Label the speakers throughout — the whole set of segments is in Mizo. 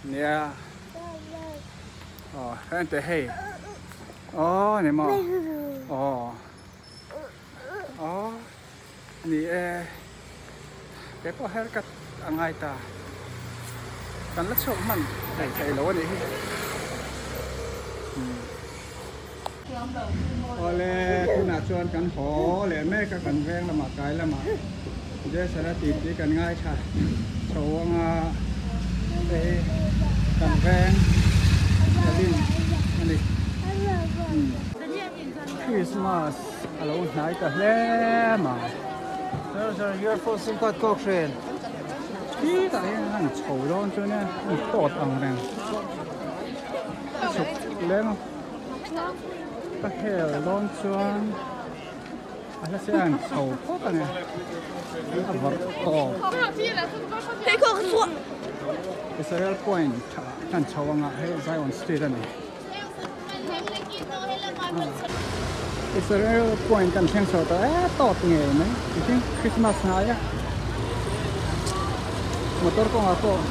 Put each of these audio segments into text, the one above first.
Speaker 1: Nia. Aw heng te hei. Aw ni maw. Aw. Aw ni e. Kei pawh haircut a ngai ta. Kan la chhuak hman thei thei lo a nih hi. Awle tunah chuan kan haw leh mek a kan veng lamah kai lamah Jason a titi kan ngaithla chho anga hei kan veng Lalin a ni. Christmas a lo hnai ta hle mai.
Speaker 2: Sir sir UFO sim card kawk hren.
Speaker 1: Khitah hian an chho dawn chuan e an tawt ang reng. A chhuk leng a. Ka hel dawn chuan a hla se an chho phawt ang e. A vawrh tawp. Israel Point kan chho anga hei Zion Street a ni. Israel point kan thleng chho tawh e tawt ngei mai tichuan Christmas hnai a motor kawngah pawh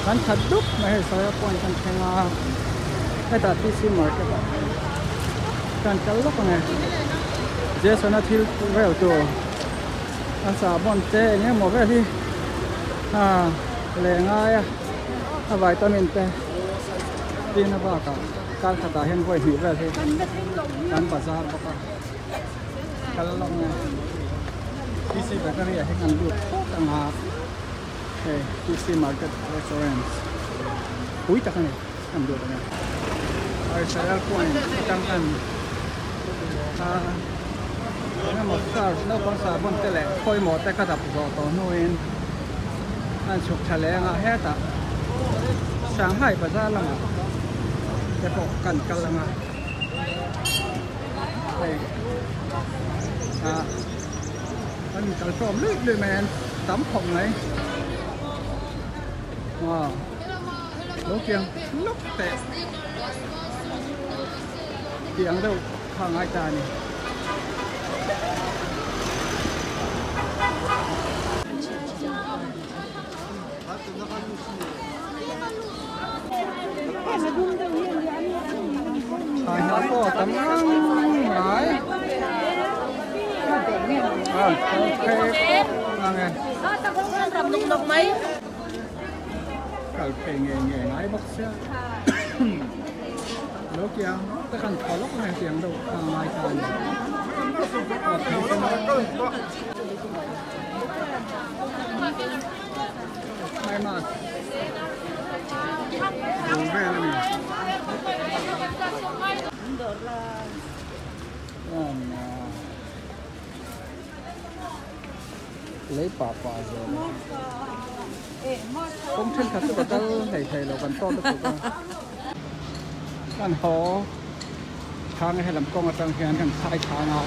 Speaker 1: kan khat dup mai hei Israel point kan thleng a hetah T C market ah kan kal lawk ang e Jason a thil vel tur a sahbawn te eng emaw vel hi a leh ngai a. A vitamin te tin a bakah kar khatah hian vawi hnih vel hi kan bazar bawk a kal lawk nge T C bakery ah hian kan lut phawt ang a hei T C market restaurant pui tak a ni kan lut ang e Israel point atang khan a engemaw surf naupang sahbawn te leh khawimawh te ka dap zawh tawh hnuin an chhuk tha leh anga hetah Shanghai bazar lamah te pawh kan kal anga hei ah an kal hlawm luih luih mai an tam khawp mai wow lo kiang lawk teh tih ang deuh kha a ngai ta a ni. Thlai hnah pawh a tam ngang mai. A phei pawp ngang e. Kal phei ngei ngei ngai bawk sia. Lo kiang te kan thaw lawk mai tiang deuh kha ngai ta a ni. Climax bul vel a ni. Lei pah pah zel a. Kawng thenkhat chu ka kal hlei thei lo kan tawt lutuk a. Kan haw chhang a helam kawng atang hian kan chhai chhang a.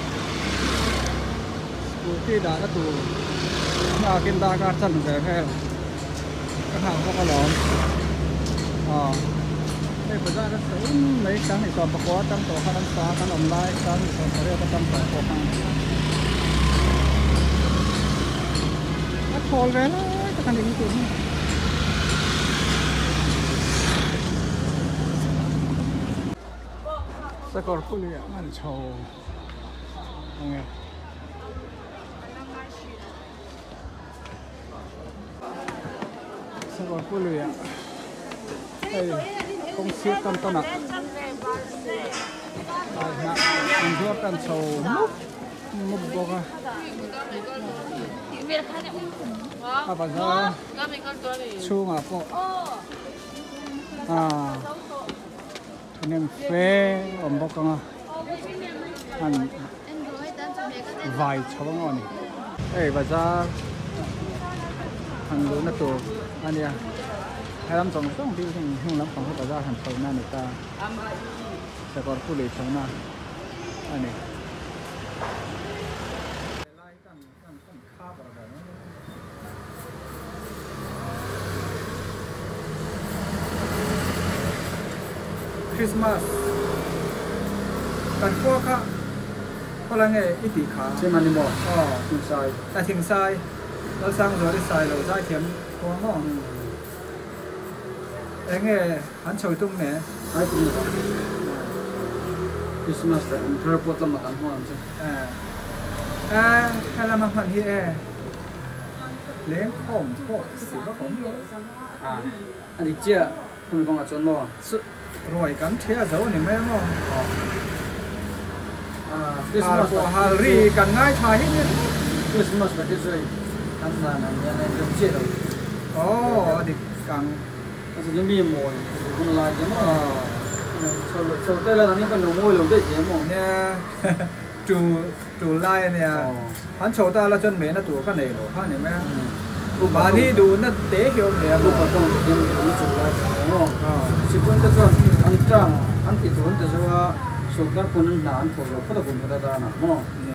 Speaker 1: Scooty dahna tur nghak in darkar chan ve vel ka nghak bawk alawm. Aw hei bazar a sawn mai 2019 atang tawh khan an sa a kan awm lai 2018 atang tawh pawh khan a thawl ve lai tak a ni tih hi. Sakawr puli ah an chho ang e. Sakawr puli ah hei kawng sir tawn tawn ah hnah an zuar tan chho mup mup bawk a. A bazar chhungah pawh ah thahnem fe awm bawk ang a an vai chho ang aw ni. Hei bazar han luhna tur a nia helam zawng zawng building hnung lampang hi bazar han chho na a ni ta sakawr puli chho na a ni. Christmas kan khua kha khawlai nge i tih kha?
Speaker 2: Chim a ni maw?
Speaker 1: Aw.
Speaker 2: Thingsai.
Speaker 1: A Thingsai. Lalsangzuali Sailo zaithiam khua maw?
Speaker 2: Enge an chho tum nge?
Speaker 1: Ai tum lo. Christmas leh kum thar pawh tlama kan hmuh ang chu.
Speaker 2: A helama hman hi e lengkhawm pawh chuti vak awm lo.
Speaker 1: A a dik chiah hemi kawngah chuan maw?
Speaker 2: Ruai kan thia zo ni mai ang aw. Hal pawh hal ri kan ngaithla hi ni ringawt.
Speaker 1: Christmas la hi chu hei kan zan ang hian a inrem chiah lo.
Speaker 2: Aw a dik ang.
Speaker 1: A chu mi mawi hun lai te maw? Chho chho te la nangin kan lo mawi lo daih te maw?
Speaker 2: Nia tu tu lai a nia. An chho ta la chuan mehna tur ka nei lo kha ni mai a. Mahni duhna te hi awm nia maw?
Speaker 1: Upa tawng te hian an chho lai ta lo maw? Sikun te chuan an tang an tih tur an ti zo a, sawrkar pawn an hna an thawh zo phawt a kum khat atan ah maw?